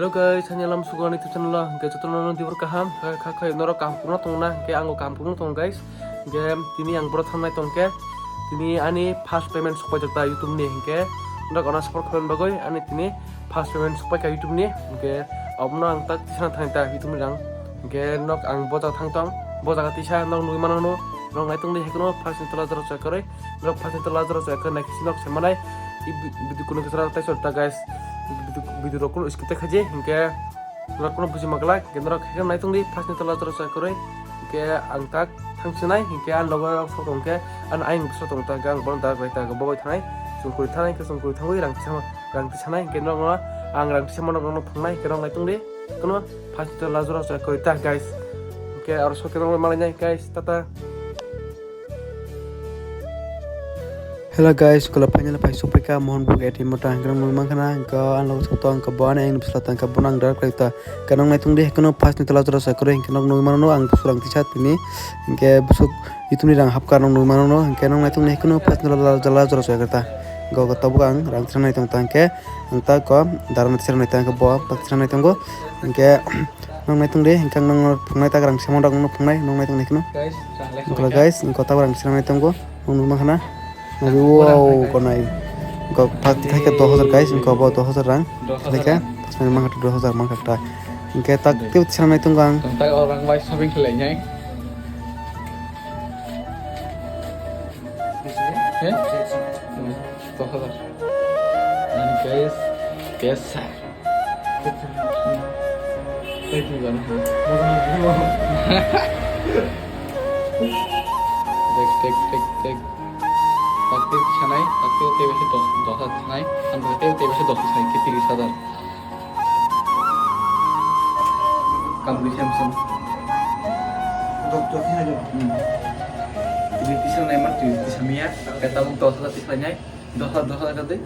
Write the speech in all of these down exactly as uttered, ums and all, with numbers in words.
Hello guys, ani lam sugo ani YouTube channel o, hingke jotono no dibor kaham, kha, kha, kha, norok kaham kuno tongna, hingke ango kaham kuno tongo guys, hingke tini ang boro thangnai tongke, tini ani first payment sokpai jak ta YouTube ni, hingke norok ono support khaimani bagwi ani tini first payment sokpai kha YouTube ni, hingke abono ang tak tisana thangta YouTube ni rang, hingke nok ang boja thang tong, boja tisa nok nugwi mano no, nok naitung di hekono first ni tola jora choi kwrwi, nok first ni tola jora choi kwrwi naikhe si nok se manai, i bi-, video kuno kisa tai sor ta guys, video, video rok kuno skip ta khaje, hingke norok kuno buji maglak, hingke norok hekono naitung di first ni tola jora choi kwrwi, hingke ang tak thang sinai, hingke ang logo sok tong khe, ang ayang so tong ta, hingke ang bono darak bai ta, bobai thanai, chungkuri thanai, hingke chungkuri thangwi rang tisama. Rang tisanai, hingke norokno ang rang tisama norokno phungnai, hingke norok naitung di, kono first ni tola jora choi kwrwi ta, guys. Hingke aro sok khe norok malainai, guys, tata. Hello guys, kola final phai sophaikha Mohonpur A T M o ta, hingke norok nukmankha na, hingke ang logo sok tong, hingke bo ani ayang bwsla tong, hingke bono ang darak kwrwi ta, hingke norok naitung di, hingke no first ni tola jora choi kwrwi, hingke norok nugwi mano no, ang busu rang tisa tini, hingke busuk YouTube ni rang hapkha norok nugwi mano no, hingke norok naitung di, hingke no first ni tola, tola jora choi kwrwi ta, hingke tabuk ang rang tisanai tong ta, hingke. Ang ta ko dara no tisra nai tang bo tak tisra nai tongo. Hingke nong nai tong di, hingke nong phungnai tak rang semon rok nong phungnai, nong nai tong di kheno. Guys, translation. Hingke guys, hingke tak rang tisra nai tongo. Nong nung khana. Nagi wow, ko nai. Ko pati thai ke dos hajar guys, hingke bo dos hajar rang. Dos hajar. Thai ke, rang. Tasmani mangkha dos hajar mangkha ta. Hingke tak teo tisra nai tongo ang. Tong tak orang bai shopping khlai nai. He? Dos hajar. Ani guys, guys sir. Thank you, Jan. Tek, tek, tek, tek. Taktik sanai, taktik tei bese dos, dos hajar sanai. Ang tei, tei bese dos sanai, ke tiris hajar. Kam bwsam sam. Dok dok ni hajar. Hmm. Ini tisa nai mar tu tisa miya. Kata buk dos hajar tisa nai. Dos hajar, dos hajar kate.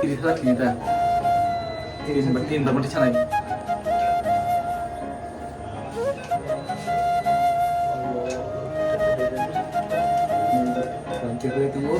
Tiris hajar kini ta. Tiris hajar, tin hajar mati sanai. Kau cek lagi tunggu.